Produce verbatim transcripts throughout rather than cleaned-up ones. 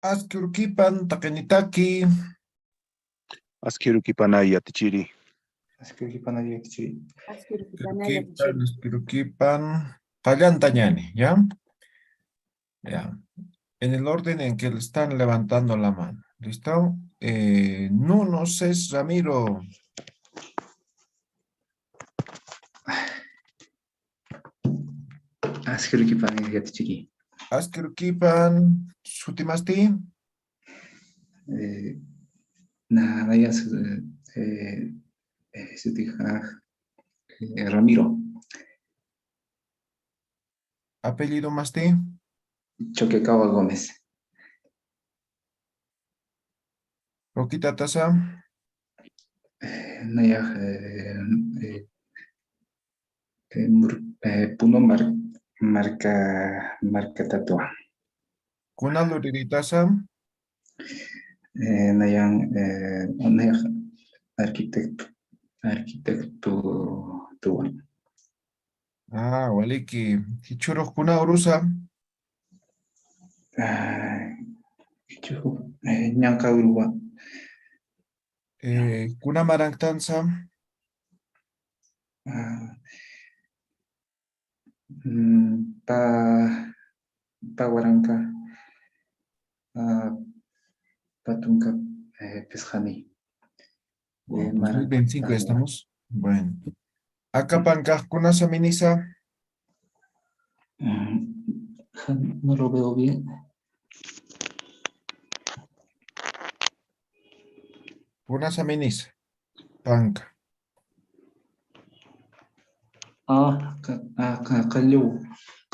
Aski urukipan, taqinitaki. Aski urukipanay yatichiri. Aski urukipanay yatichiri. Aski urukipanay yatichiri. Aski urukipan, aski urukipan. Qallantañani, ¿ya? Ya. En el orden en que le están levantando la mano. ¿Listo? Eh, Nuno Ces Ramiro. Aski urukipan yatichiri. Aski urukipan, sutimasti? Eh, na, naya su-, eh, eh, sutixa, eh, Ramiro. ¿Apellidomasti? Choquecawa Gómez. Roquita tasa? Eh, naya, eh, eh, eh, mur-, eh, Puno mar-, marka, markatatua. ¿Kuna luriritasa? Eh, nayan, eh, nayan arquitecto, arquitecto tuwan. Ah, waliki. ¿Jichhürux kuna urusa? Ah, jichhürux, eh, ñanqa uruwa. Eh, ¿kuna maranktansa? Ah, mm, pa, pa waranka, ah, pa tunka, eh, phisqani. Bueno, eh, dos mil veinticinco ya estamos. Bueno. ¿Aka pankax kunasa minisa? Mm, no lo veo bien. ¿Kunasa minisa? Panka. Ah, ka-, ah, ka-, q'allu.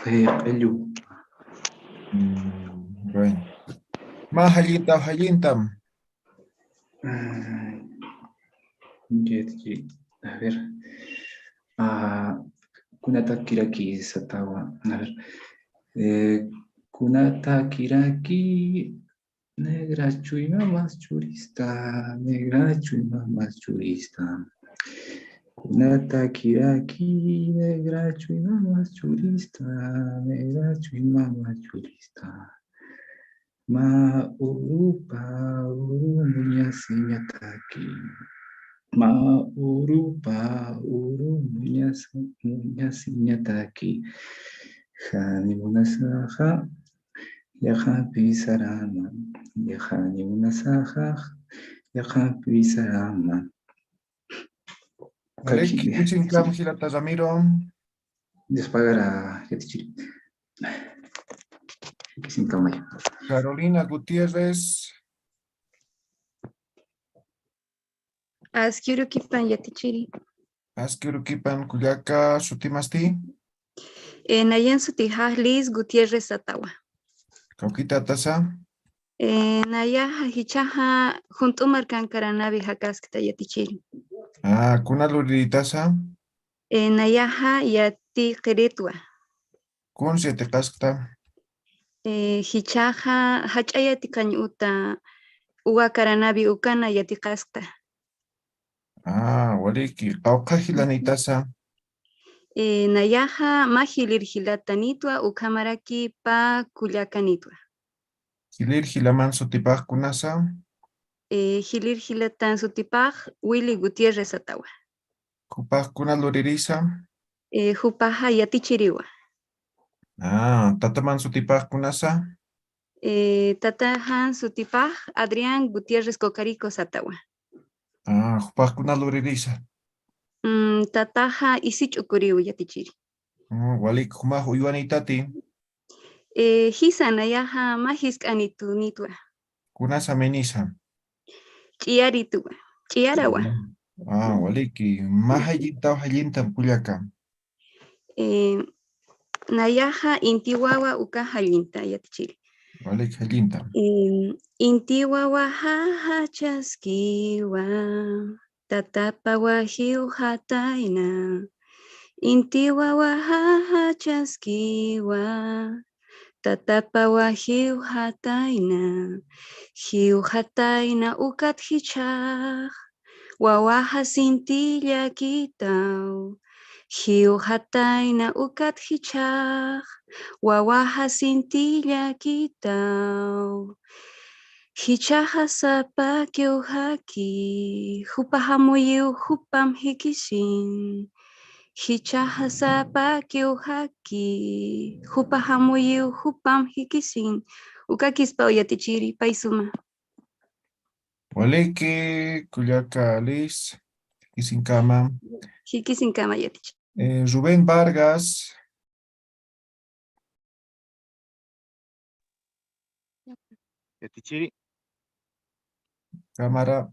Eh, q'allu. Mm, bueno. Mä jallinta, jallintam. Mm, yet-, ye-, a ver. Ah, kunatakiraki satawa. A ver. Eh, kunatakiraki, negra chuymamas churista, negra chuymamas churista. Kunatakiraki, negra chuymamas churista, negra chuymamas churista. Mä urupa uru muñasiñataki. Mä urupa uru muñas-, muñasiñataki. Jani munasaxa, yaqhanpi sarama. Jani munasaxa, yaqhanpi sarama. Waliki, kusinkam jilata Ramiro. Dios pagara, yatichiri. Kusinkamaya. Carolina Gutiérrez. Aski urukipan yatichiri. Aski urukipan kullaka, sutimasti? Eh, nayan sutixa Liz Gutiérrez satawa. ¿Kawkita tasa? Eh, nayaxa jichhaxa Junt'u markankaranäwi jakaskta yatichiri. Ah, ¿kuna luriritasa? Eh, nayaxa yatiqiritwa. ¿Kuns yatiqaskta? Eh, jichhaxa jach'a yatiqañ uta uwakaranäwi ukana yatiqaskta. Ah, waliki, ¿qawqha jilanïtasa? Eh, nayaxa mä jilïr jilatanïtwa, ukhamaraki pä kullakanïtwa. ¿Jilïr jilaman sutipax kunasa? Eh, jilïr jilatan sutipax Willy Gutiérrez satawa. ¿Jupax kuna luririsa? Eh, jupaxa yatichiriwa. Ah, ¿tataman sutipax kunasa? Eh, tataxan sutipax Adrián Gutiérrez Cocarico satawa. Ah, ¿jupax kuna luririsa? mm, tataxa Isich'ukuriw yatichiri. Mm, walik, jumax uywanïtati. Eh, jisa, nayaxa mä jisk'anitunïtwa. Kunasa minisa. Ch'iyarituwa. Ch'iyarawa. Ah, waliki. Mä jallintaw jallintam kullaka. Eh, nayaxa Inti wawa uka jallinta yatichiri. Walik, jallintam. Em, Inti wawa jajachaskiwa, tatapa wajiw jatayna. Inti wawa jajachaskiwa, tatapa wajiw jatayna. Jiw jatayna ukat jichhax, wawaxa sinti llakitaw. Jiw jatayna ukat jichhax, wawaxa sinti llakitaw. Jichhaxa sapa kiw jaki, jupax amuyiw jupam jikisin. Jichhaxa sapa kiw jaki, jupax amuyiw jupam jikisin. Ukakispaw yatichiri, pay suma. Waliki, kullaka Alice, jikisinkama. Jikisinkama yatichiri. Eh, Rubén Vargas. Yatichiri. Cámara.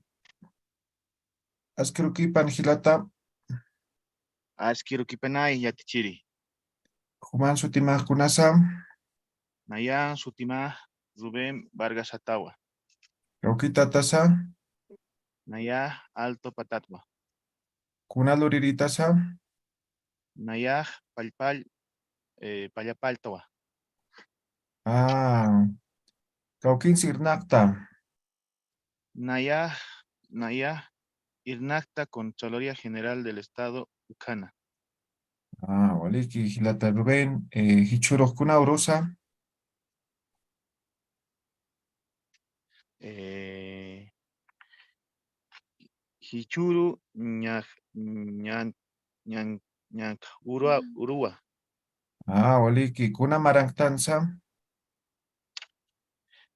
Askirukipan jilata. Askirukipanay yatichiri. Juman sutimax kunasa. Nayan sutimax Rubén Vargas Atawa. Kawkitatasa. Nayax Alto Patatwa. Kuna luriritasa. Nayax Pallpall, eh, Pallapalltawa. Ah, kawkinsi irnaqta. Nayax, nayax irnaqta Contraloría General del Estado ukhana. Ah, waliki, jilata Rubén, eh, jichhürux kuna urusa. Eh, jichhüru ñax, ñan, ñan, ñax urua, uruwa. Ah, waliki, kuna maranktansa.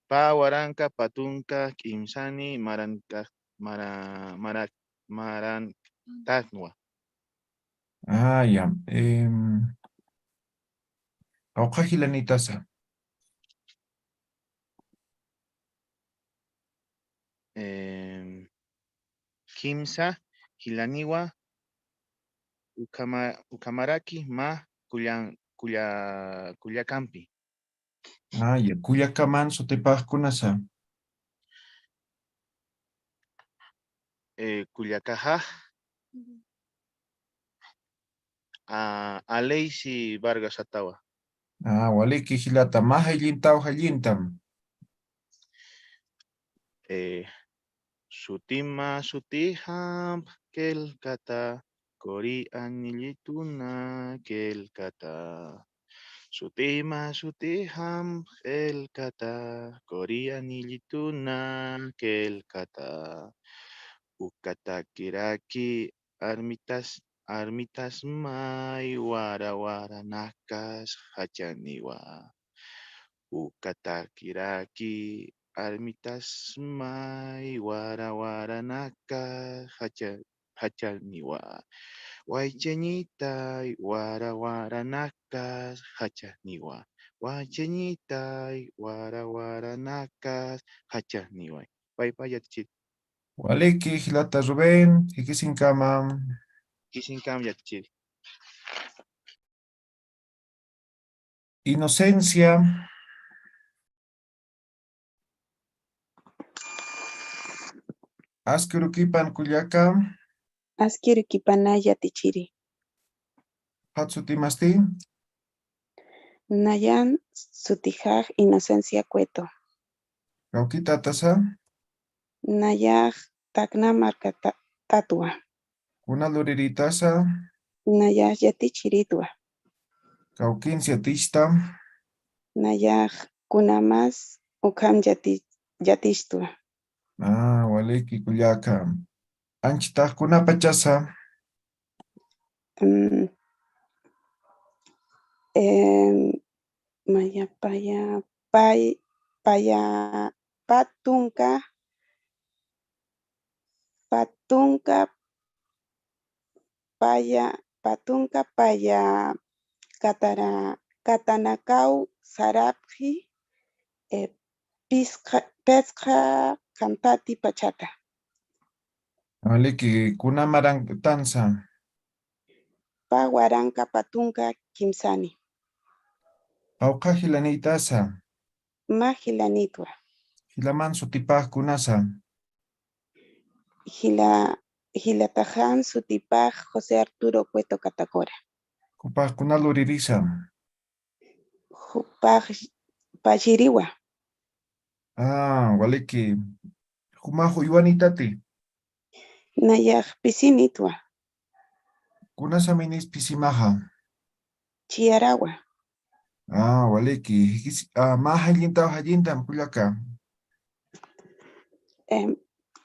Pä waranka, pä tunka, kimsani, maranka, mara, mara, marantanwa. Ah, ya. Em, awqa jilanitasa. Em, kimsa jilaniwa ukhama, ukhamaraki mä kullan, kulla, kullakampi. Ah, ya, kullakaman sutipax kunasa. Eh, kullakaxa. Ah, Aleysi Vargas Atawa. Ah, waliki jilata, mä jallintaw jallintam. Eh, sutima sutixamp qillqata, quri anillituna qillqata. Sutima sutixamp qillqata, quri anillituna qillqata. Ukatakiraki armitas, armitasmay wara waranaqas jachaniwa. Ukatakiraki armitasmay wara waranaqas jacha, jachaniwa. Waychañitay wara waranaqas jachaniwa. Waychañitay wara waranaqas jachaniwa. Paypayat chit. Waliki, jilata Rubén, jikisinkama. Jikisinkama yatichiri. Inocencia. Askirukipan kullaka. Askirukipanay yatichiri. Jat sutimasti. Nayan sutixax Inocencia Cueto. Kawkitatasa. Nayax Tacna markatatwa. Kuna luriritasa. Nayax yatichiritwa. Kawkins yatista. Nayax kunamas ukham yati, yatistwa. Ah, waliki kullaka. Anchitax kunapachasa. Mm, em, maya, paya, pay, paya, pä tunka, pä tunka, paya, patunka paya katara, katanakaw sarapxi, eh, pisqa, pisqa qantati pachata. Waliki, kuna marantansa? Pä waranqa patunka kimsani. Qawqha jilanïtasa? Mä jilanïtwa. Jilaman sutipax kunasa? Jila, jilataxan sutipax José Arturo Cueto Catacora. Jupax kuna luririsa? Jupax pachiriwa. Ah, waliki. Jumax uywanïtati? Nayax pisinïtwa. Kunasaminis pisimaxa? Chiyarawa. Ah, waliki. Jikis-, ah, mä jayllintaw jayllintam kullaka. Em,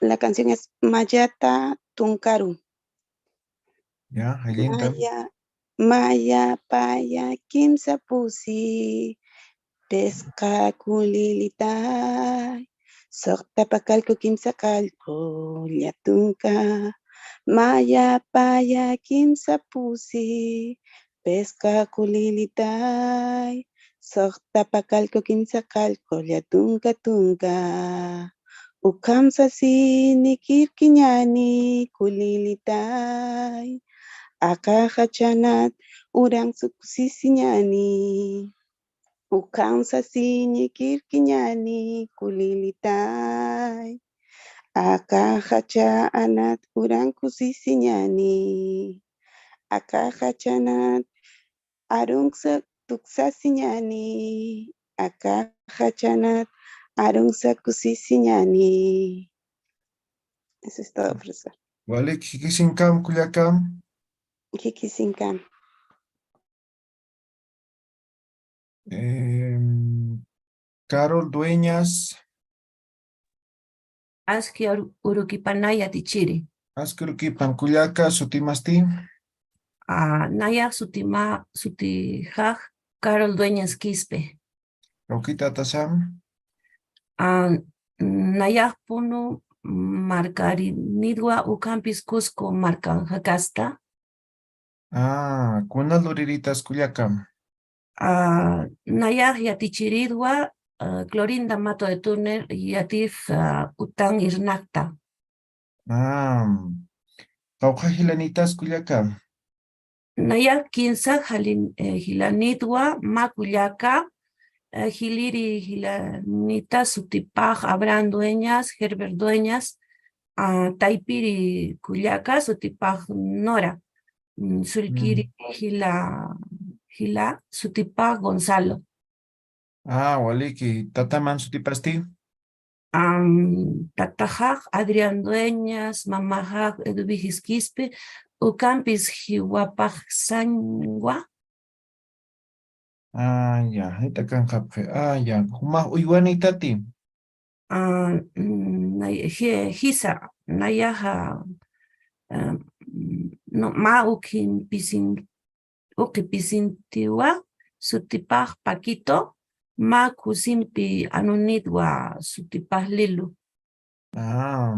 la canción es Mayata Tunkaru. Ya, jayllintam. Maya, maya, paya, kimsa pusi, pisqa kulilitay, suxta pakallku kimsa qallqu llatunka. Maya, paya, kimsa pusi, pisqa kulilitay, suxta pakallku kimsa qallqu llatunka tunka. Ukham sasiñikirkiñäni kulilitay, aka jachanat uran kusisiñäni. Ukham sasiñikirkiñäni kulilitay, aka jachanat uran kusisiñäni. Aka jachanat arunsa tuksasiñäni, aka jachanat arunsa kusisiñäni. Eso es todo, profesor. Walik, jikisinkam kullakam. Jikisinkam. Em, Carol Dueñas. Aski ur-, urukipanay yatichiri. Aski urukipan kullaka, sutimasti? Ah, nayax sutima, sutixax Carol Dueñas Quispe. Ukitatasam? Ah, nayax Punu markarinidwa, ukhampis Cusco markan jakasta. Ah, kuna luriritas kullakam? Ah, nayax yatichiridwa, ah, Clorinda Mato de Turner, yatix, ah, utan irnaqta. Ah, qawqha jilanitas kullakam? Nayax kinsa jalin-, eh, jilanitwa, mä kullaka, eh, jiliri jilanita sutipax Abraham Dueñas, Herbert Dueñas, ah, taypiri kullaka sutipax Nora, mm, sullkiri jila, jila sutipax Gonzalo. Ah, waliki, tataman sutipasti? Am, tataxax Adrián Dueñas, mamaxax Edwigis Quispe, ukampis jiwapax sañwa. Ah, ya, jayt'akanqapxi. Ah, ya, jumax uywanïtati. Ah, mm, nay-, je-, jisa, nayaxa, ah, mm, no, mä ukin pisin, uki pisintiwa, sutipax Paquito, mä kusimpi anunitwa, sutipax Lilu. Ah,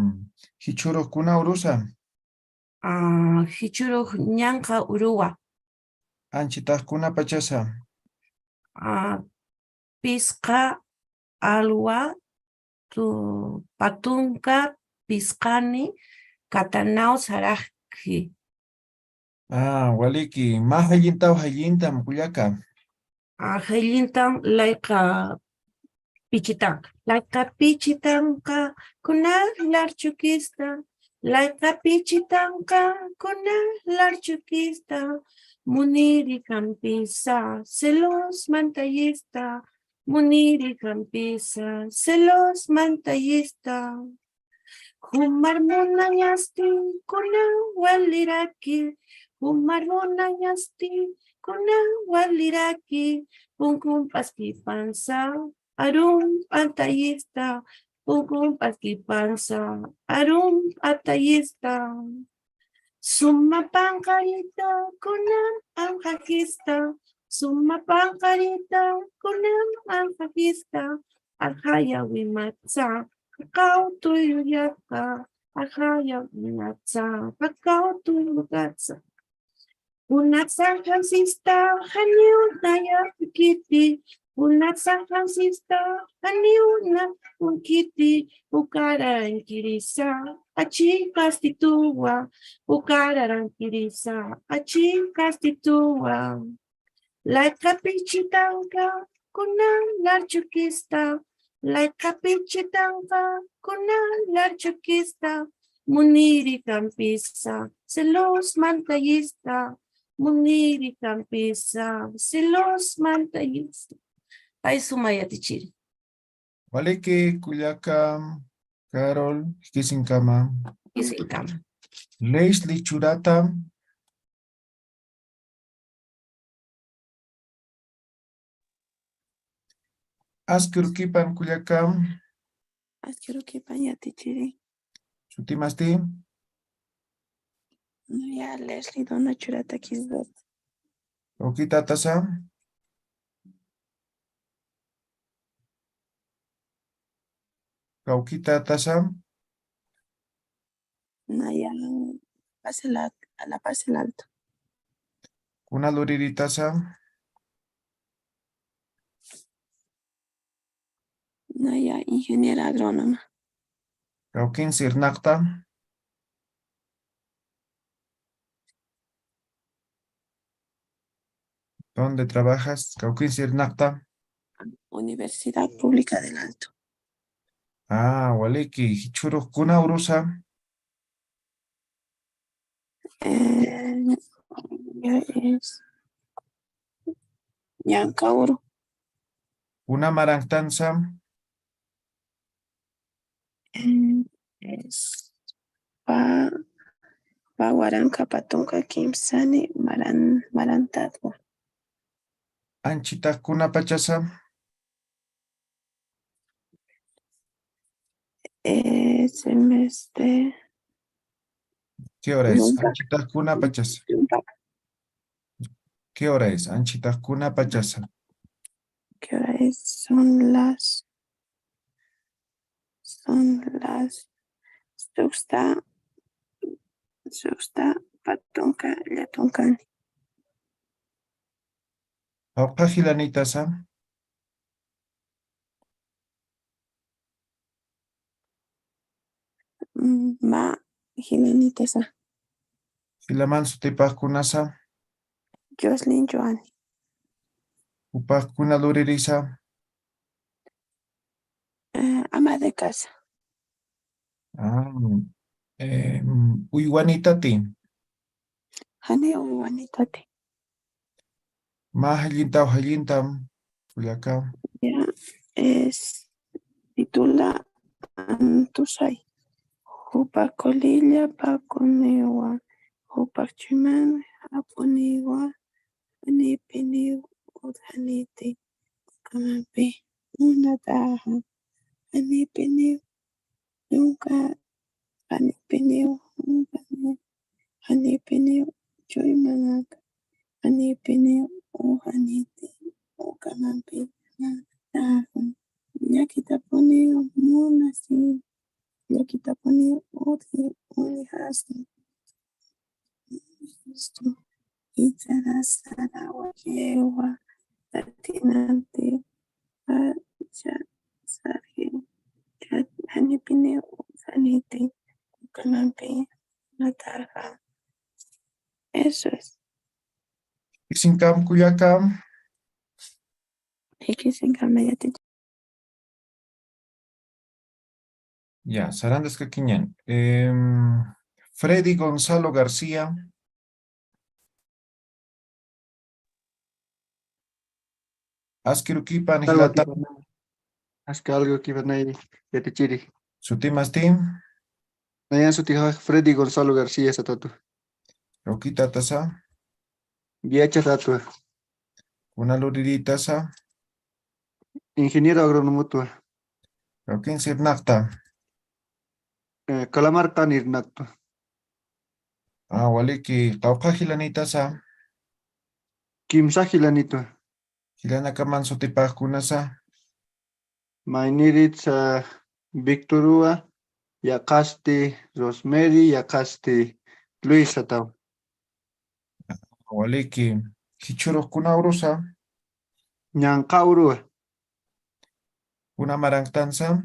jichhürux kuna urusa? Ah, jichhürux ñanqha uruwa. Anchitax kuna pachasa? Ah, pisqa alwa tu-, patunka pisqani katanaw saraqki. Ah, waliki, mä jayllintaw jayllintam kullaka. Ah, jayllintam layqa pichitanqa. Layqa pichitanqa kuna larchukista, layqa pichitanqa kuna larchukista, muniri jampisa, celos mantayista, muniri jampisa, celos mantayista. Jumar munañasti kuna waliraki, jumar munañasti kuna waliraki, punkun p'askipansa, arum p'antayista, punkun p'askipansa, arum p'antayista. Suma panqarita kunan anqakista, suma panqarita kunan anqakista, ajaya wimatsa, pakaw tuyu yaka, ajaya wimatsa, pakaw tuyu yaka. Kunatsa jansista, janiw naya unkiti. Kunatsa jansista, janiw na unkiti. Ukarankirisa, achi kastituwa. Ukararankirisa, achi kastituwa. Layqapi chitanqa, kuna larchukista. Layqapi chitanqa, kuna larchukista. Muniri kampisa, celos mantayista. Muniri kampisa, celos mantayista. Pay suma yatichiri. Waliki kullaka Carol, jikisinkama. Jikisinkama. Leslie Churata. Askirukipan kullaka. Askirukipan yatichiri. Sutimasti. Ya, Leslie Dona Churata Quisbert. Kawkitatasa. Kawkitatasa. Naya, Paz el Al-, La Paz el Alto. Kuna luriritasa. Naya, ingeniera agrónoma. Kawkin sirnaqta. ¿Dónde trabajas? Kawkin sirnaqta. Universidad Pública del Alto. Ah, waliki, jichhürux kuna urusa. Eh, ya es Ñankauru. Kuna marantansa. Eh, es pa, pa waranka patunka kimsani maran, marantatwa. Anchitax kuna pachasa. Eh, se me esté. ¿Qué hora es? Nunca. Anchitax kuna pachasa. Nunca. ¿Qué hora es? Anchitax kuna pachasa. ¿Qué hora es? Son las, son las suxta, suxta patunka llatunkani. Jawqha jilanitasa. Mm, mä jilanitasa. Jilaman sutipax kunasa. Jocelyn Joani. Jupax kuna luririsa. Eh, ama de casa. Ah, eh, mm, uywanitati. Jani uywanitati. Mä jallintaw jallintam, kullaka. Ya, es titula Antusay. Jupa colilla pakuniwa, jupa chuyman japuniwa, janipiniw utjaniti, ukamampi, unataja, janipiniw, nunca, janipiniw, nunca, janipiniw, chuymanaka, janipiniw, ujaniti, ukamampi, unataja, llakitapuniw, munasi, llakitapuniw, utji, uñjasi. Ichara sara wakiwa tatinanti pacha sarji janipini saniti ukanampi natarja. Eso es. Jikisinkam kullakam. Jikisinkam yatichi. Ya, sarantaskakiñan. Em, Freddy Gonzalo García. Askirukipan jilata. Aski algo kipanay yatichiri. Sutimasti. Nayan sutixa Freddy Gonzalo García satatu. Kawkitatasa. Viacha satwa. Kuna luriritasa. Ingeniero agrónomotwa. Kawkin sirnaqta. Eh, Calamarca nirnaqtwa. Ah, waliki, qawqha jilanitasa. Kimsa jilanitwa. Jilanakaman sutipax kunasa. Mayniritsa Victorwa, yaqasti Rosemary, yaqasti Luis sataw. Waliki, jichhürux kuna urusa? Ñanqha uruwa. Kuna maranktansa?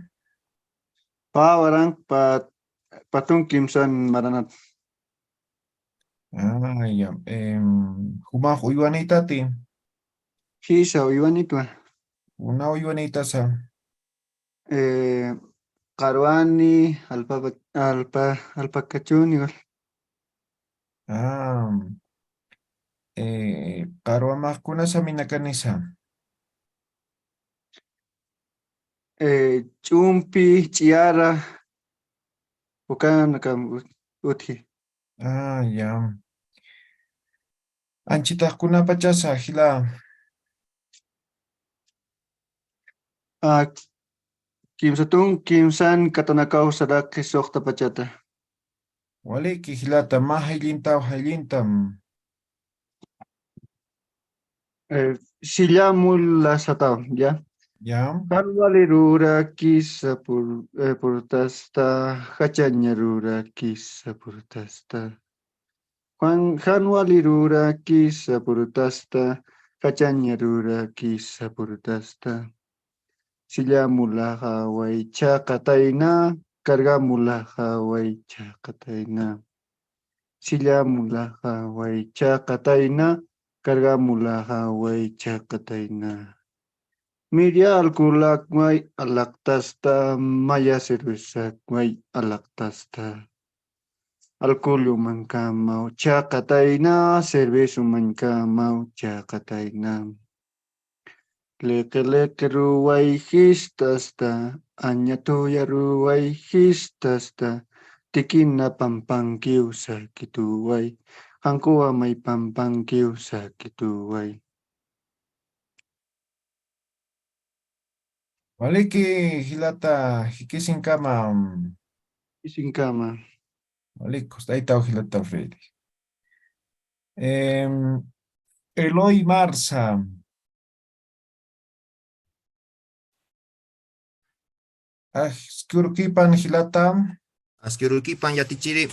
Pä waranq, pä, pä tunka kimsan maranat. Ah, ya. Em, jumax uywanïtati? Jisa, uywanïtwa. Kuna uywanïtasa? Eh, qarwani, alpa, alpa, alpakachuni wal. Ah, eh, qarwamax kuna saminakanisa? Eh, ch'umpi, ch'iyara, ukanakam ut-, utji. Ah, ya. Anchitax kunapachasa jila? Ah, kimsa tun, kimsan katanakaw saraki suxta pachata. Waliki jilata, mä jayllintaw jayllintam. Eh, silla mula sataw, ya. Ya. Jan wali rurakisa pur-, eh, purtasta, jachaña rurakisa purtasta. Jan, jan wali rurakisa purtasta, jachaña rurakisa purtasta. Silla mulaxa waycha qatayna, carga mulaxa waycha qatayna. Silla mulaxa waycha qatayna, carga mulaxa waycha qatayna. Miria alcoholak way alaqtasta, maya cervezak way alaqtasta. Alcohol umañkamaw chaqatayna, cerveza umañkamaw chaqatayna. Liqi liqi ruway jistasta, añatuya ruway jistasta, tikina pampankiw sakituway, jankuwa may pampankiw sakituway. Waliki jilata, jikisinkama. Jikisinkama. Walik, kust'aytaw jilata Freddy. Em, Eloy Marza. Askirukipan jilata. Askirukipan yatichiri.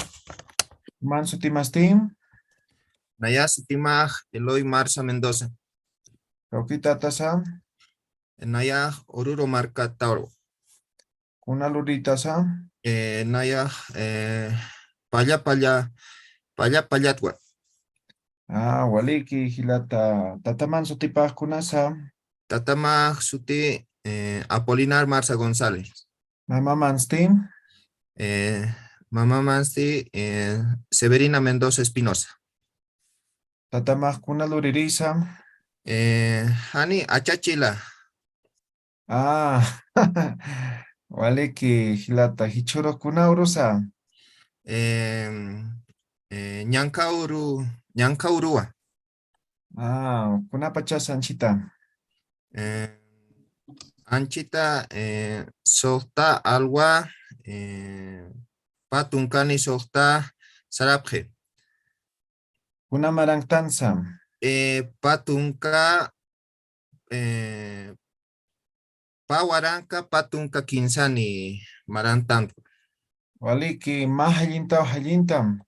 Man sutimasti? Naya sutimax Eloy Marza Mendoza. Kawkitatasa? Nayax Oruro markataru. Kuna lurïtasa? Eh, nayax, eh, palla, palla, palla, pallatwa. Ah, waliki jilata. Tataman sutipax kunasa? Tatamax suti, eh, Apolinar Marza González. Mamamansti? Eh, mamamansti, eh, Severina Mendoza Espinosa. Tatamax kuna luririsa? Eh, jani achachila. Ah, waliki jilata, jichhürux kuna urusa? Em, eh, ñankauru, ñankauruwa. Ah, kunapachas anchita? Eh, anchita, eh, suxta alwa, eh, pä tunkani suxta sarapxi. Kuna maranktansa? Eh, pä tunka, eh, pä waranka, pä tunka kinsani marantanku. Waliki, mä jallintaw jallintam.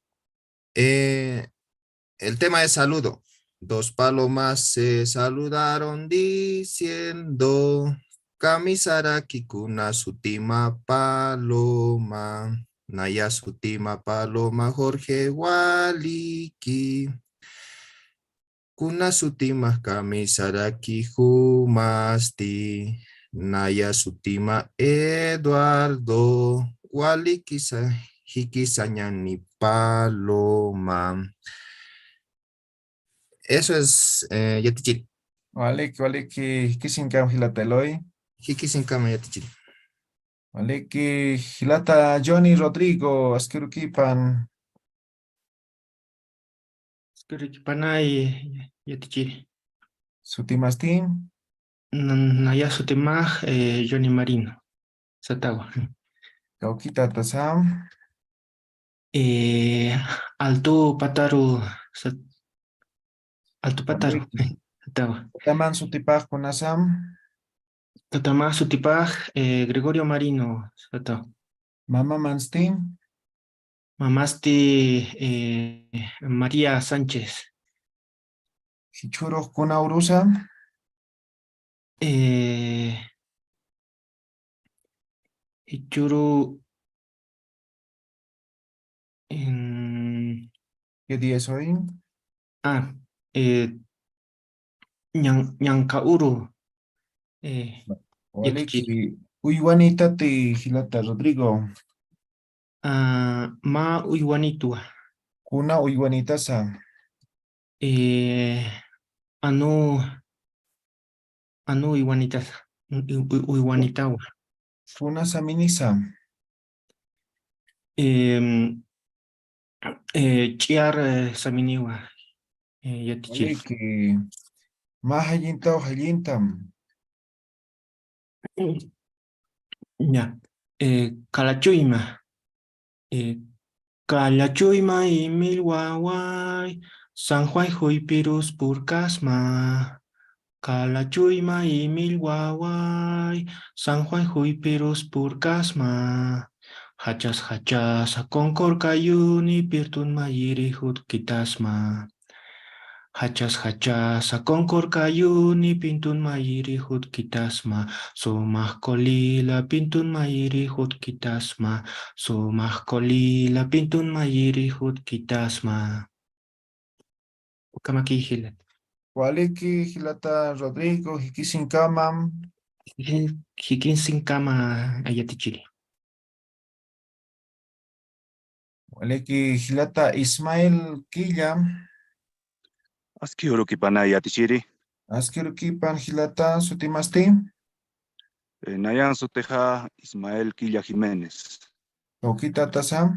Eh, el tema es saludo. Dos palomas se saludaron diciendo, kamisaraki kuna sutima paloma, naya sutima paloma Jorge Waliki. Kuna sutima kamisaraki jumasti, naya sutima Eduardo, walikisa, jikisañani paloma. Eso es, eh, yatichiri. Walik, waliki, jikisinkam jilata Eloy. Jikisinkam yatichiri. Waliki, jilata Johnny Rodrigo, askirukipan. Askirukipanay yatichiri. Sutimasti? N-, naya sutimax, eh, Johnny Marino. Satawa. Kawkitatasa? Eh, Alto Pataru, sat-, Alto Pataru. Walik. Satawa. Tataman sutipax kunasa? Tatamax sutipax, eh, Gregorio Marino, satawa. Mamamansti? Mamasti, eh, María Sánchez. Jichhürux kuna urusa? Eh, jichhüru, em, ¿Qué día es hoy? Ah, eh, ñan-, ñanka uru. Eh, Waliki, yatichi. Uywanitati jilata Rodrigo. Ah, mä uywanitwa. Kuna uywanitasa? Eh, anu, anu uywanitasa. Uy-, uy-, uywanitawa. Kuna saminisa? Em, eh, ch'iyar, eh, saminiwa, eh, yatichiri. Waliki, mä jallintaw jallintam. Ya, eh, kalachuyma. Eh, kalachuyma imil waway, San Juan juypirus purkasma. Kalachuyma imil waway, San Juan juypirus purkasma. Jachas jachasa kunkurkayuni, pintun mayiri jutkitasma. Jachas jachasa kunkurkayuni, pintun mayiri jutkitasma. Sumaq qulila, pintun mayiri jutkitasma. Sumaq qulila, pintun mayiri jutkitasma. Ukamaki jilata. Waliki jilata Rodrigo, jikisinkamam. Jiki-, jikisinkama yatichiri. Waliki jilata Ismael Killa. Aski urukipan yatichiri. Aski urukipan jilata, sutimasti? Eh, nayan sutixa Ismael Killa Jiménez. Kawkitatasa?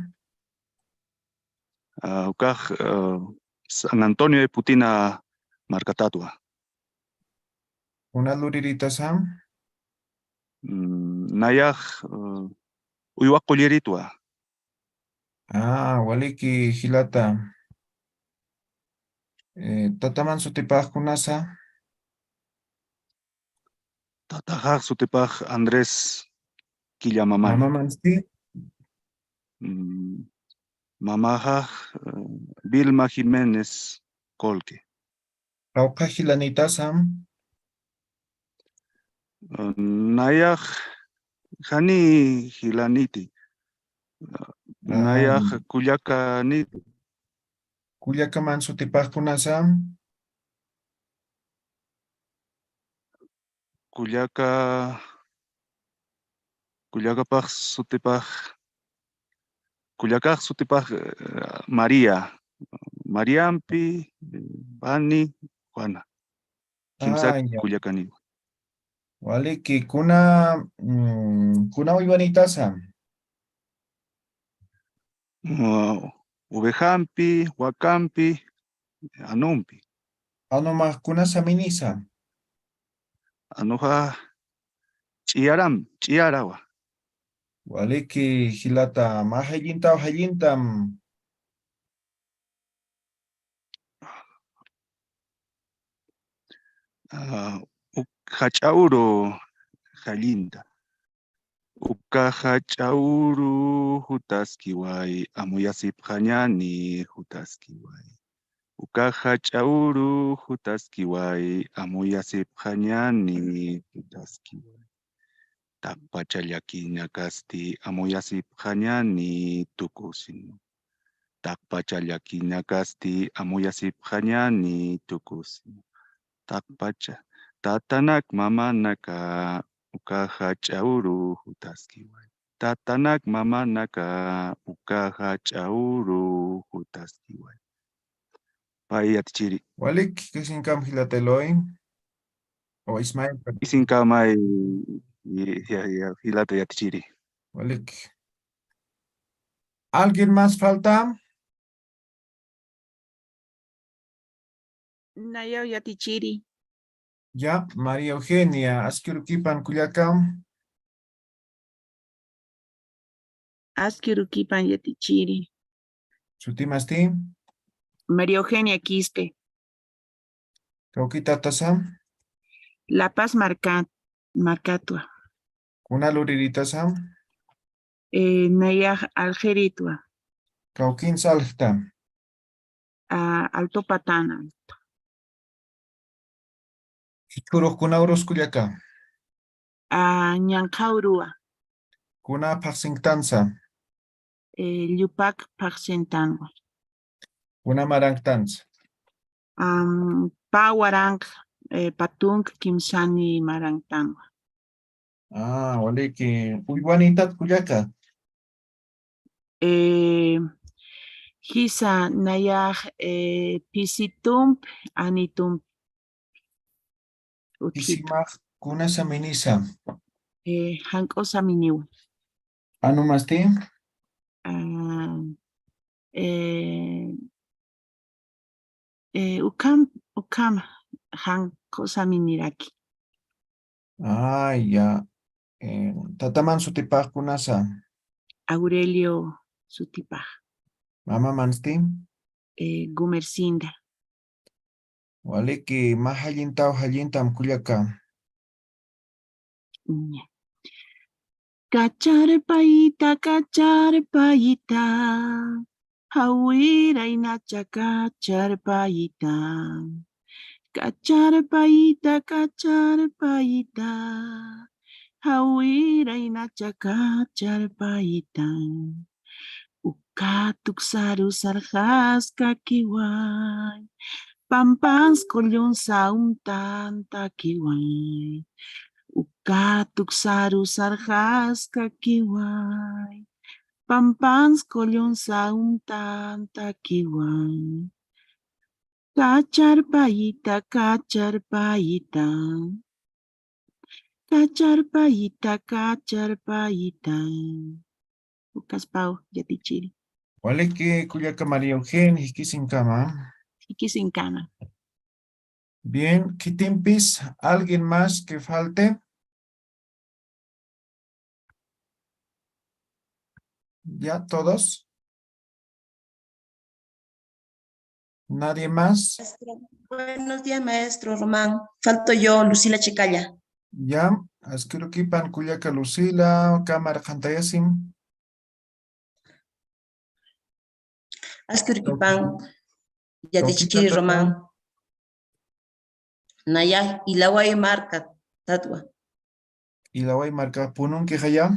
Ah, ukax, ah, San Antonio de Putina markatatwa. Kuna luriritasa? Mm, nayax, ah, uywa qulliritwa. Ah, waliki jilata. Eh, tataman sutipax kunasa? Tataxax sutipax Andrés Quilla Mamani. Mamamansti? Mm, mamaxax, eh, Vilma Jiménez Colque. Qawqha jilanitasam? Eh, nayax jani jilaniti. Ah, nayax kullakaniti. Kullakaman sutipax kunasam? Kullaka, kullakapax sutipax, kullakax sutipax, eh, María. Mariampi, eh, Vani, Juana. Kimsa kullakaniwa. Waliki, kuna, mm, kuna uywanitasa? Mm, ovejampi, wakampi, anumpi. Anumax kuna saminisa? Anuxa ch'iyaram, ch'iyarawa. Waliki jilata, mä jallintaw jallintam. Ah, uk jach'a uru jallinta. Uka jach'a uru jutaskiway, amuyasipxañäni jutaskiway. Uka jach'a uru jutaskiway, amuyasipxañäni jutaskiway. Taqpacha llakiñakasti amuyasipxañäni tukusin. Taqpacha llakiñakasti amuyasipxañäni tukusin. Taqpacha, tatanak mamanaka uka jach'a uru jutaskiway. Tatanak mamanaka uka jach'a uru jutaskiway. Pay yatichiri. Walik, kisinkam jilata Eloy. O Ismael. Kisinkamay, y, y, y, jilata yatichiri. Walik. ¿Alguien más falta? Nayaw yatichiri. Ya, María Eugenia, aski urukipan kullakam. Aski urukipan yatichiri. ¿Sutimasti? María Eugenia Quispe. ¿Kawkitatasa? La Paz marka-, markatwa. ¿Kuna luriritasa? Eh, nayax Aljeritwa. ¿Kawkins aljta? Ah, Alto Patana. Jichhürux kuna urus kullaka? Ah, ñanqha uruwa. Kuna phaxsinktansa? Eh, llupak phaxsintanwa. Kuna maranktansa? Am, pä waranqa, eh, pä tunka kimsani maranktanwa. Ah, waliki. Uywanïtat kullaka? Eh, jisa nayax, eh, phisitumpi, anitumpi. Utjitu. Phisimax kunasa minisa? Eh, jank'usa miniwa. Anu masti? Ah, eh, eh, ukham, ukham jank'usa miniraki. Ah, ya. Eh, tataman sutipax kunasa? Aurelio sutipax. Mamamansti? Eh, Gumercinda. Waliki, mä jallintaw jallintam kullaka. Ña. Kacharpayta, kacharpayta, jawiraynacha kacharpayta. Kacharpayta, kacharpayta, jawiraynacha kacharpayta. Uka tuksaru sarxaskakiway, pampans qullun sawmtantakiway. Uka tuksaru sarxaskakiway, pampans qullun sawmtantakiway. Kacharpayta, kacharpayta. Kacharpayta, kacharpayta. Ukaspaw yatichiri. Waliki, kullaka María Eugenia, jikisinkama. Jikisinkama. Bien, khitimpis, ¿alguien más que falte? ¿Ya todos? ¿Nadie más? Maestro, buenos días, maestro Román. Falto yo, Lucila Chicalla. Ya, askirukïpan kullaka Lucila, cámara qhantayasim. Askirukïpan, yatichiri Román. Naya, Ilaway marka, tatwa. Ilaway marka, ¿pununkixaya?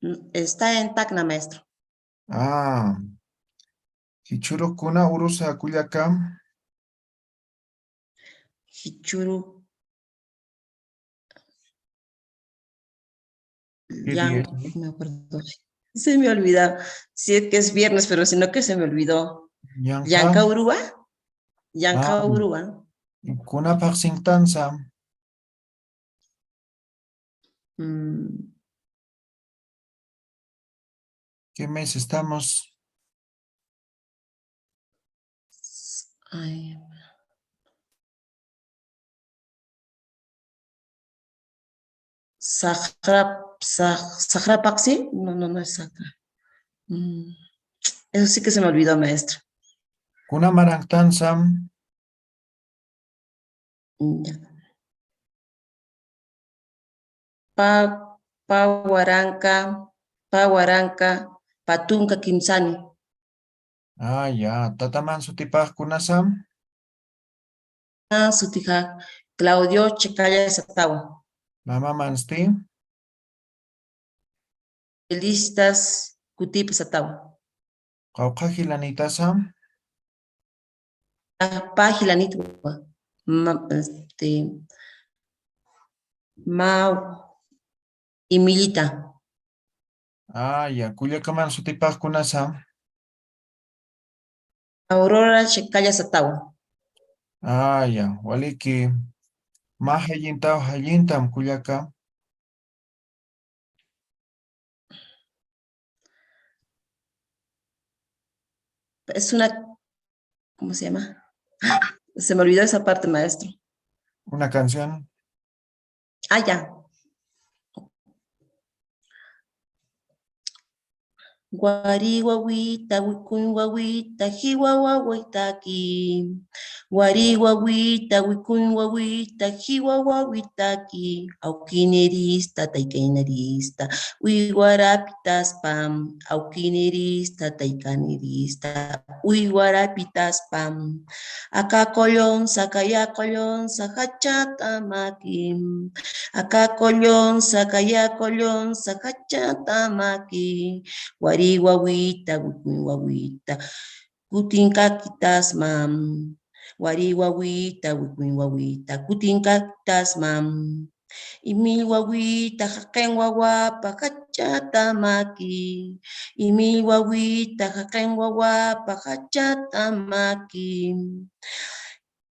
Mm, está en Tacna, maestro. Ah. Jichhürux kuna urusa kullaka? Jichhürux. ¿Qué día es hoy? Ya, no me acuerdo. Se me olvidó. Sí, es que es viernes, pero sino que se me olvidó. Ñanqha. Yanka urua. Yanka urua. Kuna phaxsinktansa? Mm. ¿Qué mes estamos? Ay. Saxrap-, sax-, saxrapaqsi? No, no, no es saxra. Mm, eso sí que se me olvidó, maestra. Kuna maranktansa? Mm, ya. Pä, pä waranqa, pä waranqa, pä tunka kimsani. Ah, ya. Tataman sutipax kunasa? Ah, sutixa Claudio Chicalla satawa. Mamamansti? Felicitas Cutipa satawa. Qawqha jilanïtasa? Ah, pä jilanïtwa. Ma-, este, Mau Imillita. Ah, ya, kullakaman sutipax kunasa? Aurora Chicalla satawa. Ah, ya, waliki. Mä jallintaw jallintam kullaka. Es una, ¿cómo se llama? Se me olvidó esa parte, maestro. Una canción. Ah, ya. Wari wawita, wik'uñ wawita, jiwa wawitaki. Wari wawita, wik'uñ wawita, jiwa wawitaki. Awkinirista, taykaynirista, uywarapitaspa. Awkinirista, taykanirista, uywarapitaspa. Aka qullunsa, kaya qullunsa, jachata maki. Aka qullunsa, kaya qullunsa, jachata maki. Wari wawita, wik'uñ wawita, kutinkakitasma. Wari wawita, wik'uñ wawita, kutinkakitasma. Imill wawita, jaqin wawapa, jachata maki. Imill wawita, jaqin wawapa, jachata maki.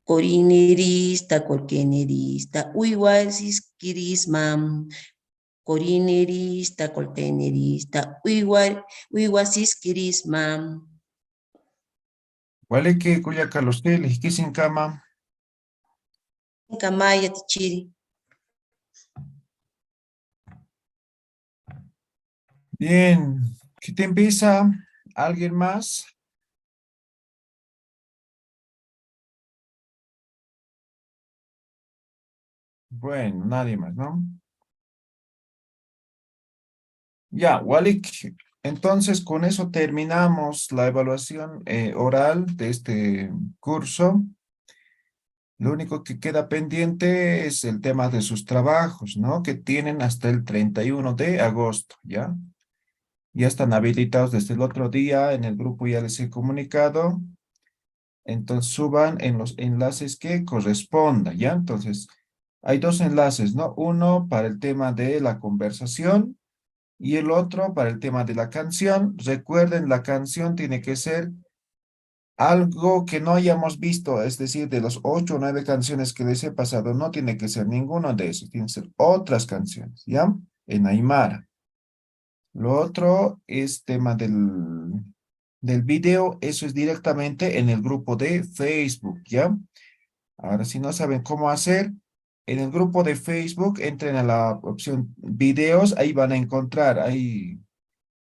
Qurinirista, qullqinirista, uywasiskirisma. Qurinirista, qullqinirista, uywa-, uywasiskirisma. Waliki, kullaka Lucil, jikisinkama. Kamaya, yatichiri. Bien, ¿qué te empieza? ¿Alguien más? Bueno, nadie más, ¿no? Ya, walik. Entonces, con eso terminamos la evaluación, eh, oral de este curso. Lo único que queda pendiente es el tema de sus trabajos, ¿no? Que tienen hasta el treinta y uno de agosto, ¿ya? Ya están habilitados desde el otro día, en el grupo ya les he comunicado. Entonces suban en los enlaces que corresponda, ¿ya? Entonces, hay dos enlaces, ¿no? Uno para el tema de la conversación y el otro para el tema de la canción. Recuerden, la canción tiene que ser algo que no hayamos visto, es decir, de las ocho o nueve canciones que les he pasado, no tiene que ser ninguno de esos, tienen que ser otras canciones, ¿ya? En aymara. Lo otro es tema del, del video, eso es directamente en el grupo de Facebook, ¿ya? Ahora, si no saben cómo hacer, en el grupo de Facebook entren a la opción videos, ahí van a encontrar, hay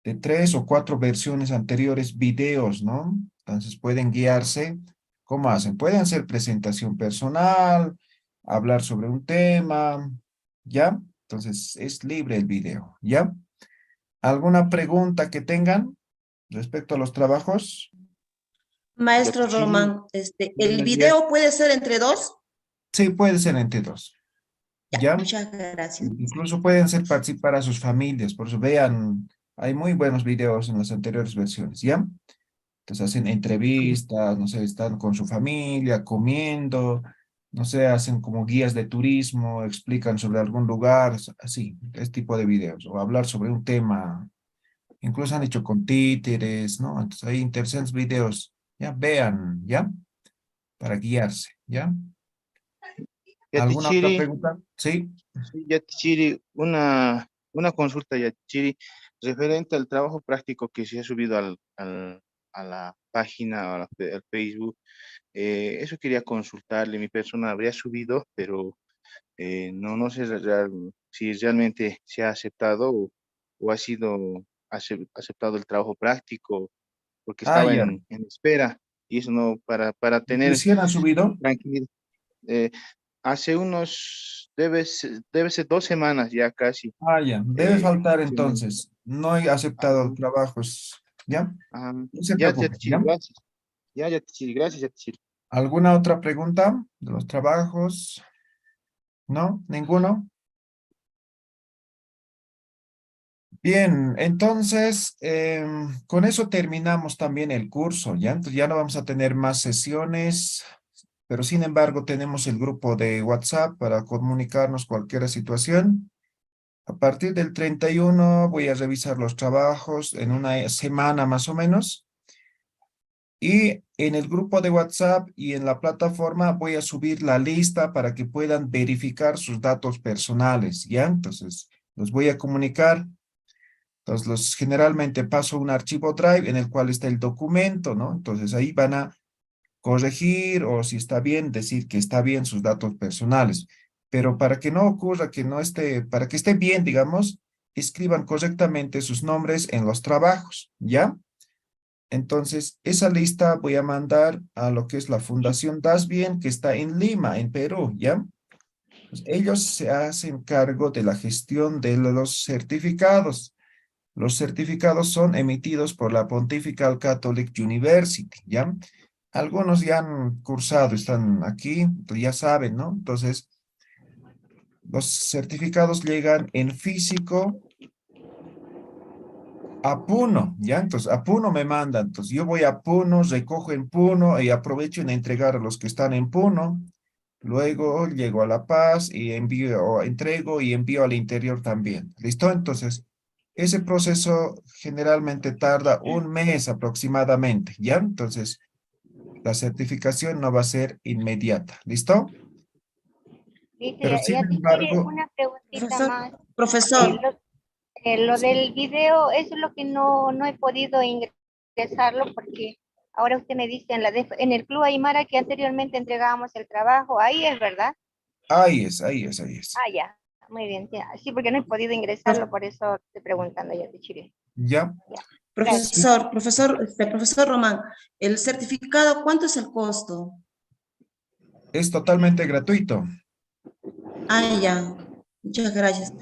de tres o cuatro versiones anteriores videos, ¿no? Entonces pueden guiarse. ¿Cómo hacen? Pueden hacer presentación personal, hablar sobre un tema, ¿ya? Entonces es libre el video, ¿ya? ¿Alguna pregunta que tengan respecto a los trabajos? Maestro Román, este, ¿el video puede ser entre dos? Sí, puede ser entre dos. Ya, ¿ya? Muchas gracias. Incluso pueden hacer participar a sus familias, por eso vean, hay muy buenos videos en las anteriores versiones, ¿ya? Entonces hacen entrevistas, no sé, están con su familia, comiendo, no sé, hacen como guías de turismo, explican sobre algún lugar, así, este tipo de videos, o hablar sobre un tema, incluso han hecho con títeres, ¿no? Entonces hay interesantes videos, ya, vean, ¿ya? Para guiarse, ¿ya? ¿Alguna otra pregunta? Sí. Sí, yatichiri, una, una consulta, yatichiri, referente al trabajo práctico que se ha subido al, al, a la página, a la fe-, al Facebook. Eh, eso quería consultarle, mi persona habría subido, pero, eh, no, no sé real-, si realmente se ha aceptado o, o ha sido acep-, aceptado el trabajo práctico, porque estaba en, en espera, y eso no, para, para tener tranquilidad. ¿Recién ha subido? Eh, hace unos, debe ser, debe ser dos semanas ya casi. Ah, ya, debe faltar entonces. No he aceptado trabajos, ¿ya? No se preocupe, ¿ya? Gracias. Ya, yatichiri, gracias, yatichiri. ¿Alguna otra pregunta de los trabajos? ¿No? ¿Ninguno? Bien, entonces, em, con eso terminamos también el curso, ¿ya? Entonces ya no vamos a tener más sesiones, pero sin embargo tenemos el grupo de WhatsApp para comunicarnos cualquier situación. A partir del treinta y uno voy a revisar los trabajos en una semana más o menos. Y en el grupo de WhatsApp y en la plataforma voy a subir la lista para que puedan verificar sus datos personales, ¿ya? Entonces, los voy a comunicar. Entonces, los, generalmente paso un archivo Drive en el cual está el documento, ¿no? Entonces, ahí van a corregir o si está bien, decir que está bien sus datos personales. Pero para que no ocurra que no esté, para que esté bien, digamos, escriban correctamente sus nombres en los trabajos, ¿ya? Entonces, esa lista voy a mandar a lo que es la Fundación Das Bien, que está en Lima, en Perú, ¿ya? Pues ellos se hacen cargo de la gestión de los certificados. Los certificados son emitidos por la Pontifical Catholic University, ¿ya? Algunos ya han cursado, están aquí, ya saben, ¿no? Entonces, los certificados llegan en físico a Puno, ¿ya? Entonces, a Puno me mandan. Entonces, yo voy a Puno, recojo en Puno y aprovecho en entregar a los que están en Puno. Luego llego a La Paz y envío, o entrego y envío al interior también. ¿Listo? Entonces, ese proceso generalmente tarda un mes aproximadamente, ¿ya? Entonces, la certificación no va a ser inmediata. ¿Listo? Listo, Pero ya, sin ya te quiere embargo, una preguntita Profesor, más. profesor. Eh, lo, eh, lo del video, eso es lo que no, no he podido ingresarlo porque ahora usted me dice en la def- en el Club Aymara que anteriormente entregábamos el trabajo, ahí es, ¿verdad? Ahí es, ahí es, ahí es. Ah, ya, muy bien, ya. Sí, porque no he podido ingresarlo, por eso estoy preguntando, ya te chiré. ¿Ya? Profesor, profesor, este, profesor Román, ¿el certificado cuánto es el costo? Es totalmente gratuito. Ah, ya. Muchas gracias.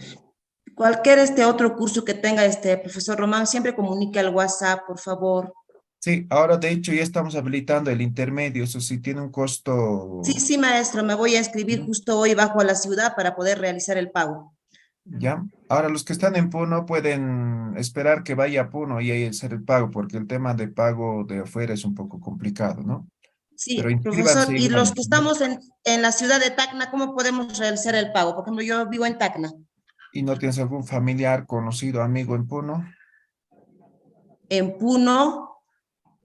Cualquier este otro curso que tenga este profesor Román, siempre comunique al WhatsApp, por favor. Sí, ahora de hecho ya estamos habilitando el intermedio, eso sí tiene un costo. Sí, sí, maestro, me voy a inscribir Ujú. Justo hoy, bajo a la ciudad para poder realizar el pago. ¿Ya? Ahora los que están en Puno pueden esperar que vaya a Puno y ahí hacer el pago, porque el tema de pago de afuera es un poco complicado, ¿no? Sí, Pero inscríbanse profesor, y los igual, que ¿no? Estamos en, en la ciudad de Tacna, ¿cómo podemos realizar el pago? Por ejemplo, yo vivo en Tacna. ¿Y no tienes algún familiar, conocido, amigo en Puno? En Puno,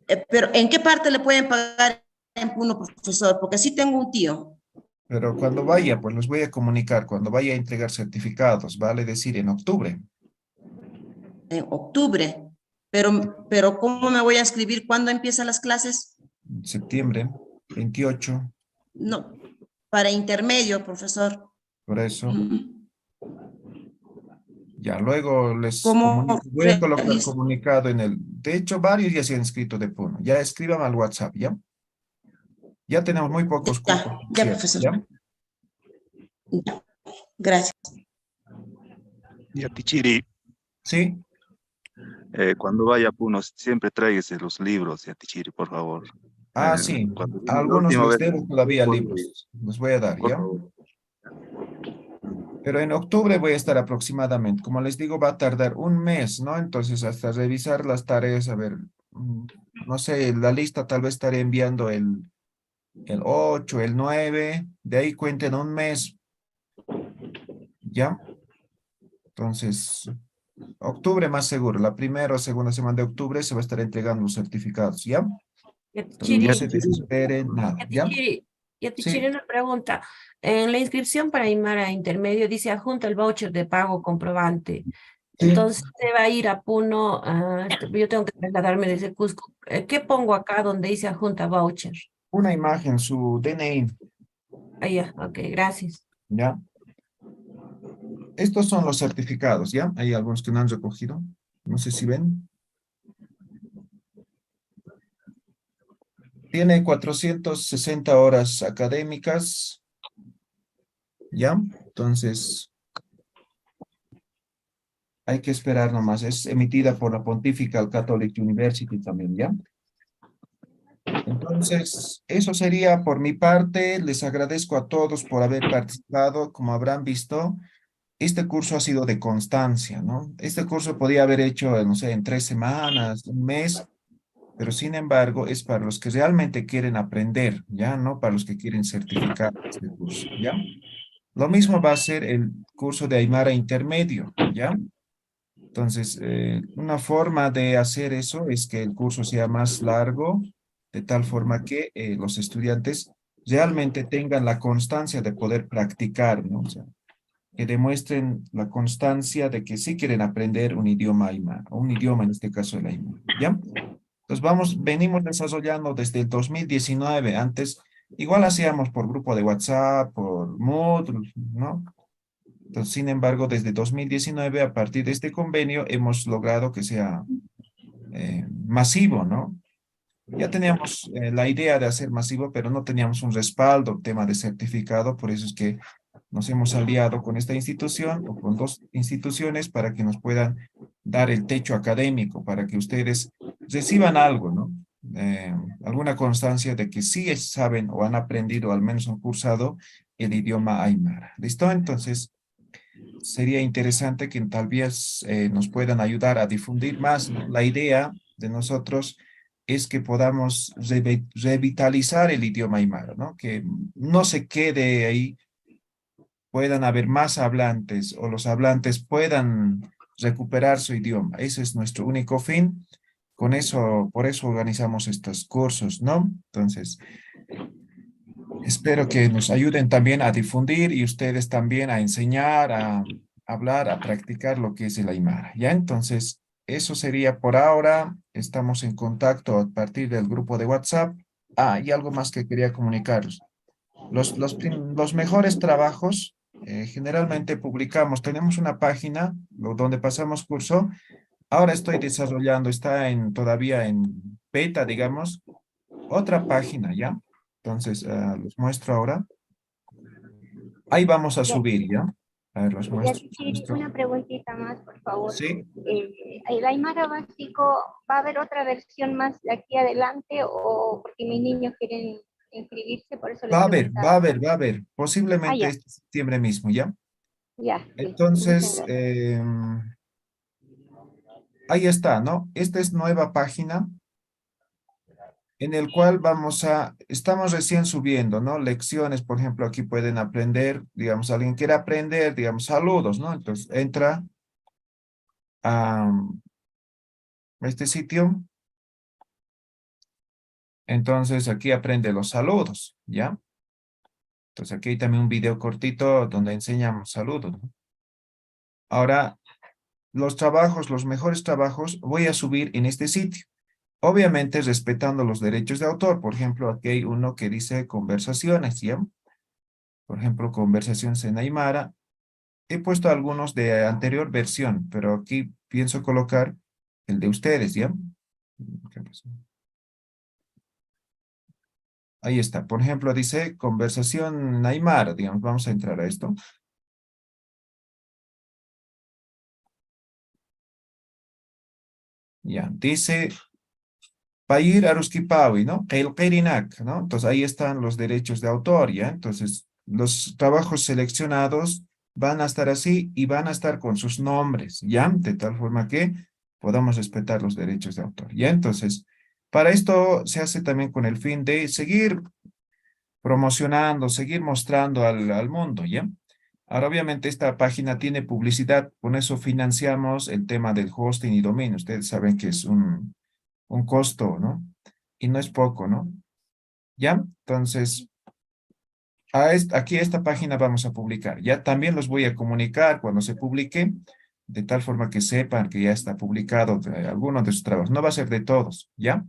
eh, pero ¿en qué parte le pueden pagar en Puno, profesor? Porque sí tengo un tío. Pero cuando vaya, pues les voy a comunicar, cuando vaya a entregar certificados, vale decir en octubre, En octubre. Pero, pero ¿cómo me voy a inscribir? ¿Cuándo empiezan las clases? en septiembre, veintiocho, No, para intermedio, profesor. Por eso. Mm. Ya, luego les ¿Cómo comunico, voy a colocar realizo? Comunicado en el. De hecho, varios ya se han inscrito de Puno. Ya escriban al WhatsApp, ¿ya? Ya tenemos muy pocos Ya, cupos, por ya, cierto, profesor. ¿ya? Ya. Gracias. Yatichiri, Sí, eh, cuando vaya a Puno, siempre tráigase los libros, Yatichiri, por favor. ah, Eh, sí. cuando vino la Algunos última les vez, debo todavía por, libros. Les voy a dar, por ¿ya? favor. Pero en octubre voy a estar aproximadamente. Como les digo, va a tardar un mes, ¿no? Entonces, hasta revisar las tareas, a ver, mm, no sé, la lista tal vez estaré enviando el, el ocho, el nueve, de ahí cuenten un mes. ¿Ya? Entonces, octubre más seguro, la primera o segunda semana de octubre se va a estar entregando los certificados, ¿ya? Entonces, no Yatichiri, se desesperen, nada, ¿ya? Yatichiri, Yatichiri, Sí. Una pregunta. En la inscripción para Aymara Intermedio dice adjunta el voucher de pago comprobante. Sí. Entonces, usted va a ir a Puno, ah, este, yo tengo que trasladarme desde Cusco. Eh, ¿qué pongo acá donde dice adjunta voucher? Una imagen, su D N I. Ah, ya, ok, gracias. ¿Ya? Estos son los certificados, ¿ya? Hay algunos que no han recogido. No sé si ven. Tiene cuatrocientas sesenta horas académicas. ¿Ya? Entonces, hay que esperar nomás. Es emitida por la Pontifical Catholic University también, ¿ya? Entonces, eso sería por mi parte. Les agradezco a todos por haber participado. Como habrán visto, este curso ha sido de constancia, ¿no? Este curso podía haber hecho, no sé, en tres semanas, un mes, pero sin embargo es para los que realmente quieren aprender, ¿ya? No para los que quieren certificar este curso, ¿ya? Lo mismo va a ser el curso de Aymara intermedio, ¿ya? Entonces, eh, una forma de hacer eso es que el curso sea más largo, de tal forma que eh, los estudiantes realmente tengan la constancia de poder practicar, ¿no? O sea, que demuestren la constancia de que sí quieren aprender un idioma aymara, o un idioma en este caso el aymara, ¿ya? Entonces vamos, venimos desarrollando desde el dos mil diecinueve, antes igual hacíamos por grupo de WhatsApp, por Moodle, ¿no? Entonces, sin embargo, desde dos mil diecinueve, a partir de este convenio, hemos logrado que sea eh, masivo, ¿no? Ya teníamos eh, la idea de hacer masivo, pero no teníamos un respaldo, tema de certificado, por eso es que nos hemos aliado con esta institución o con dos instituciones para que nos puedan dar el techo académico, para que ustedes reciban algo, ¿no? Eh, alguna constancia de que sí es- saben o han aprendido, al menos han cursado el idioma aymara. ¿Listo? Entonces, sería interesante que tal vez eh, nos puedan ayudar a difundir más, ¿no? La idea de nosotros es que podamos reve- revitalizar el idioma aymara, ¿no? Que no se quede ahí, puedan haber más hablantes o los hablantes puedan recuperar su idioma. Ese es nuestro único fin. Con eso, por eso organizamos estos cursos, ¿no? Entonces, espero que nos ayuden también a difundir y ustedes también a enseñar, a hablar, a practicar lo que es el aymara, ¿ya? Entonces, eso sería por ahora. Estamos en contacto a partir del grupo de WhatsApp. Ah, y algo más que quería comunicarles. Los, los, prim- los mejores trabajos eh, generalmente publicamos, tenemos una página lo- donde pasamos curso. Ahora estoy desarrollando, está en, todavía en beta, digamos, otra página, ¿ya? Entonces, ah, los muestro ahora. Ahí vamos a subir, ¿ya? A ver, los muestro. Una preguntita más, por favor. Sí. Eh, ¿el Aymara básico va a haber otra versión más de aquí adelante o porque mis niños quieren inscribirse, por eso les preguntaba? Va a haber, va a haber, va a haber. Posiblemente este septiembre mismo, ¿ya? Ya, sí. Entonces, em, ahí está, ¿no? Esta es nueva página en el cual vamos a, estamos recién subiendo, ¿no? Lecciones, por ejemplo, aquí pueden aprender, digamos, alguien quiere aprender, digamos, saludos, ¿no? Entonces entra a este sitio. Entonces aquí aprende los saludos, ¿ya? Entonces aquí hay también un video cortito donde enseñamos saludos, ¿no? Ahora, los trabajos, los mejores trabajos, voy a subir en este sitio. Obviamente respetando los derechos de autor. Por ejemplo, aquí hay uno que dice conversaciones, ¿ya? Por ejemplo, conversaciones en aymara. He puesto algunos de anterior versión, pero aquí pienso colocar el de ustedes, ¿ya? Ahí está. Por ejemplo, dice conversación en aymara, digamos, vamos a entrar a esto. Ya, dice, payir aruskipawi, ¿no? Qillqirinak, ¿no? Entonces ahí están los derechos de autor, ¿ya? Entonces, los trabajos seleccionados van a estar así y van a estar con sus nombres, ¿ya? De tal forma que podamos respetar los derechos de autor, ¿ya? Entonces, para esto se hace también con el fin de seguir promocionando, seguir mostrando al, al mundo, ¿ya? Ahora, obviamente, esta página tiene publicidad, con eso financiamos el tema del hosting y dominio. Ustedes saben que es un, un costo, ¿no? Y no es poco, ¿no? ¿Ya? Entonces, a est- aquí esta página vamos a publicar. Ya también los voy a comunicar cuando se publique, de tal forma que sepan que ya está publicado de algunos de sus trabajos. No va a ser de todos, ¿ya?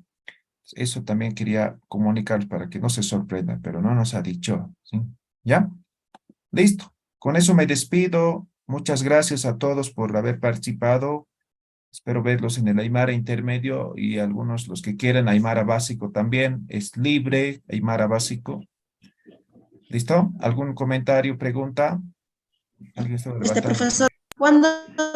Eso también quería comunicarles para que no se sorprendan, pero no nos ha dicho, ¿sí? ¿Ya? Listo. Con eso me despido. Muchas gracias a todos por haber participado. Espero verlos en el Aymara intermedio y algunos los que quieren Aymara básico también. Es libre Aymara básico. ¿Listo? ¿Algún comentario, pregunta? ¿Alguien está levantando? Profesor, ¿cuándo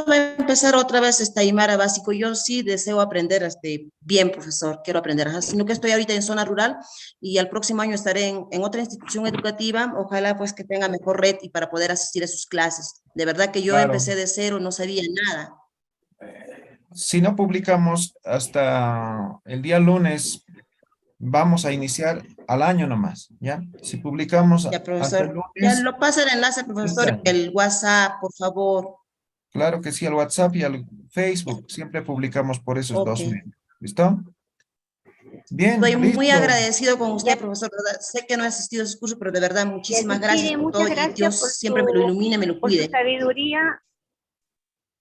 va a empezar otra vez este Aymara básico? Yo sí deseo aprender este, bien, profesor, quiero aprender, ajá, sino que estoy ahorita en zona rural y al próximo año estaré en, en otra institución educativa. Ojalá pues que tenga mejor red y para poder asistir a sus clases. De verdad que yo empecé de cero, no sabía nada. Si no publicamos hasta el día lunes, vamos a iniciar al año nomás, ¿ya? Si publicamos hasta el lunes. Ya, profesor. Ya lo pasa el enlace, profesor, el WhatsApp, por favor. Claro que sí, al WhatsApp y al Facebook. Siempre publicamos por esos dos medios. ¿Listo? Bien, estoy muy agradecido con usted, profesor. Sé que no he asistido a sus cursos, pero de verdad, muchísimas gracias por todo y Dios siempre me lo ilumine, me lo cuide. Sabiduría.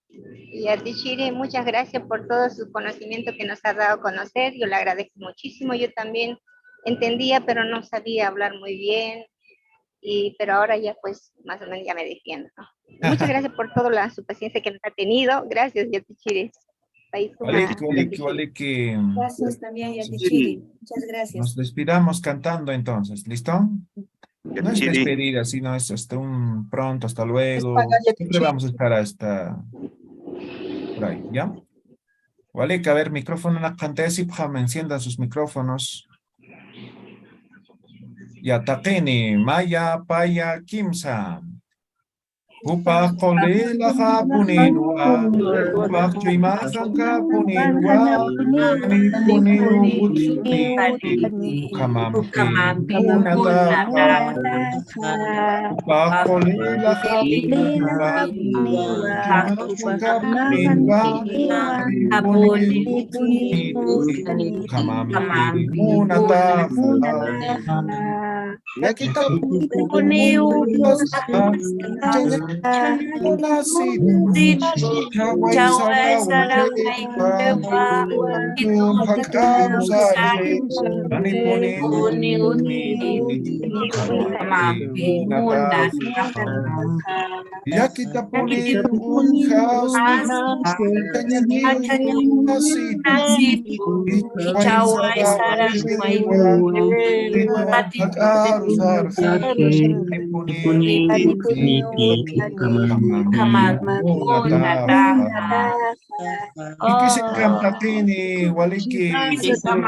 Y a ti, Chiri, muchas gracias por todo su conocimiento que nos ha dado a conocer. Yo le agradezco muchísimo. Yo también entendía, pero no sabía hablar muy bien. Y, pero ahora ya, pues, más o menos ya me defiendo, ¿no? Muchas gracias por toda la, su paciencia que nos ha tenido. Gracias, Yatichiri. Payku. Waliki, waliki, waliki. Gracias también, Yatichiri. Muchas gracias. Nos despidamos cantando entonces, ¿listo? No es despedida, sino es hasta un pronto, hasta luego. Siempre vamos a estar hasta por ahí, ¿ya? Waliki, a ver, micrófono, na qantayasipxam, enciendan sus micrófonos. Ya, taqini, maya, paya, kimsa. Jupax qullïlaxapuninwa, jupax chuymaxankapuninwa, panipunïw utjni, ukhamampi munataxa. Jupax qullïlaxapuninwa, jupax chuymaxankapuninwa, panipunïw utjni, ukhamampi munataxa. Yakitapuniw, Yakitapuniw, Kikisinkam taqini, waliki. Kikisinkam.